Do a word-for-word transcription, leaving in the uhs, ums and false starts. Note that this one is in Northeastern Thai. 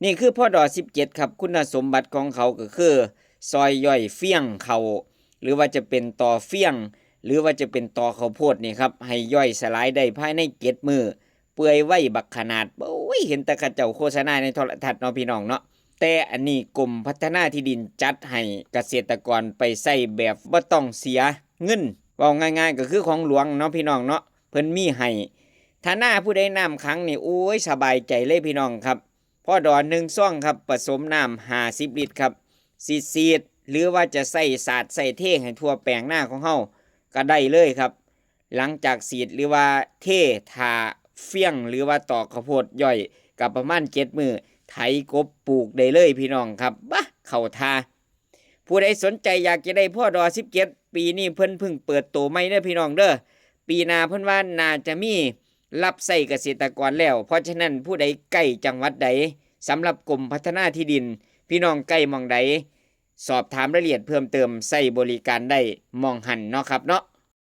นี่คือ พด สิบเจ็ด ครับ คุณสมบัติของเขาก็คือซอยย่อยเฟี้ยงเขา หรือว่าจะเป็นตอเฟี้ยง หรือว่าจะเป็นตอข้าวโพดนี่ครับ ให้ย่อยสลายได้ภายในเจ็ดมื้อ เปื่อยไวบักขนาด โอ้ย เห็นแต่เขาเจ้าโฆษณาในโทรทัศน์เนาะพี่น้องเนาะ แต่อันนี้กรมพัฒนาที่ดินจัดให้เกษตรกรไปใช้แบบบ่ต้องเสียเงิน เว้าง่ายๆ ก็คือของหลวงเนาะพี่น้องเนาะ เพิ่นมีให้ ถ้านาผู้ใดน้ำขังนี่ โอ้ย สบายใจเลยพี่น้องครับ พด หนึ่งซองครับ ผสมน้ำห้าสิบลิตรครับ สิฉีด หรือว่าจะใช้สาดใช้เทให้ทั่วแปลงนาของเฮาก็ได้เลยครับ หลังจากฉีดหรือว่าเท ถ้าเฟี้ยงหรือว่าตอข้าวโพดย่อย ก็ประมาณเจ็ดมื้อ ไถกบปลูกได้เลยพี่น้องครับ บะ เข้าท่า ผู้ใดสนใจอยากจะได้ พด สิบเจ็ด ปีนี้เพิ่นเพิ่งเปิดตัวใหม่เด้อพี่น้องเด้อ ปีหน้าเพิ่นว่าน่าจะมีรับใช้เกษตรกรแล้ว เพราะฉะนั้นผู้ใดใกล้จังหวัดใด สำหรับกรมพัฒนาที่ดิน พี่น้องใกล้หม่องใด สอบถามรายละเอียดเพิ่มเติม ใช้บริการได้หม่องหั้นเนาะครับเนาะ